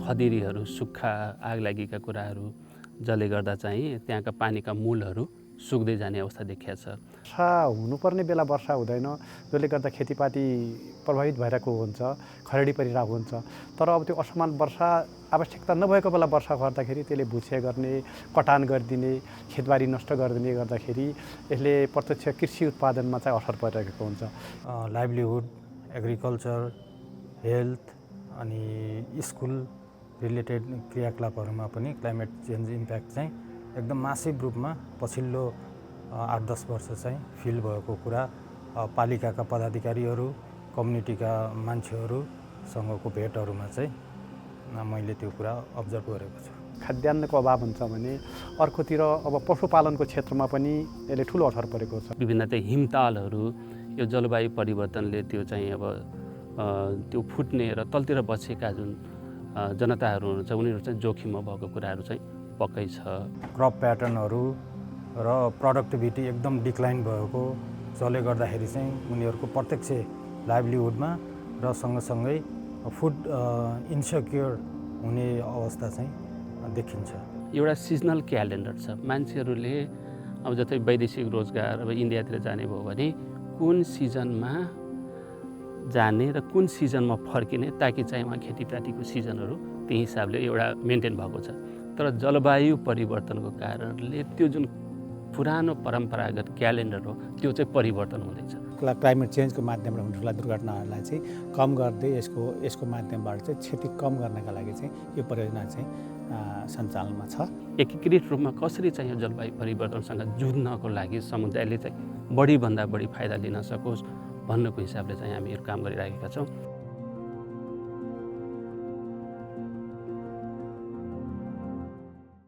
खदेरीहरू, सुक्खा आगलागीका कुराहरू जसले गर्दा चाहिँ त्यहाँका पानीका मूलहरू सुक्दै जाने अवस्था देखिया छ। वर्षा हुनुपर्ने बेला वर्षा हुँदैन, जसले गर्दा खेतीपाती प्रभावित भइरहेको हुन्छ, खरेडी परिरहेको हुन्छ। तर अब त्यो असमान वर्षा आवश्यकता नभएको बेला वर्षा गर्दाखेरि त्यसले भुसिया गर्ने, कटान गरिदिने, खेतबारी नष्ट गरिदिने गर्दाखेरि यसले प्रत्यक्ष कृषि उत्पादनमा चाहिँ असर परिरहेको हुन्छ। लाइभलीहुड, एग्रिकल्चर, हेल्थ अनि स्कुल रिलेटेड क्रियाकलापहरूमा पनि क्लाइमेट चेन्ज इम्प्याक्ट चाहिँ एकदम मासिभ रूपमा पछिल्लो 8-10 वर्ष चाहिँ फिल भएको कुरा पालिकाका पदाधिकारीहरू, कम्युनिटीका मान्छेहरूसँगको भेटहरूमा चाहिँ मैले त्यो कुरा अब्जर्भ गरेको छु। खाद्यान्नको अभाव हुन्छ भने अर्कोतिर अब पशुपालनको क्षेत्रमा पनि यसले ठुलो असर परेको छ। विभिन्न चाहिँ हिमतालहरू यो जलवायु परिवर्तनले त्यो चाहिँ अब त्यो फुट्ने र तलतिर बसेका जुन जनताहरू हुनुहुन्छ उनीहरू चाहिँ जोखिममा भएको कुराहरू चाहिँ पक्कै छ। क्रप प्याटर्नहरू र प्रोडक्टिभिटी एकदम डिक्लाइन भएको जसले गर्दाखेरि चाहिँ उनीहरूको प्रत्यक्ष लाइभलीहुडमा र सँगसँगै फुड इन्सेक्योर हुने अवस्था चाहिँ देखिन्छ। एउटा सिजनल क्यालेन्डर छ। मान्छेहरूले अब जस्तै वैदेशिक रोजगार अब इन्डियातिर जाने भयो भने कुन सिजनमा जाने र कुन सिजनमा फर्किने ताकि चाहिँ उहाँ खेतीपातीको सिजनहरू त्यही हिसाबले एउटा मेन्टेन भएको छ। तर जलवायु परिवर्तनको कारणले त्यो जुन पुरानो परम्परागत क्यालेन्डर हो त्यो चाहिँ परिवर्तन हुँदैछ। क्लाइमेट चेन्जको माध्यमबाट हुने ठुला दुर्घटनाहरूलाई चाहिँ कम गर्दै यसको माध्यमबाट चाहिँ क्षति कम गर्नका लागि चाहिँ यो परियोजना चाहिँ सञ्चालनमा छ। एकीकृत रूपमा कसरी चाहिँ यो जलवायु परिवर्तनसँग जुझ्नको लागि समुदायले चाहिँ बढीभन्दा बढी फाइदा लिन सकोस् भन्नुको हिसाबले चाहिँ हामीहरू काम गरिरहेका छौँ।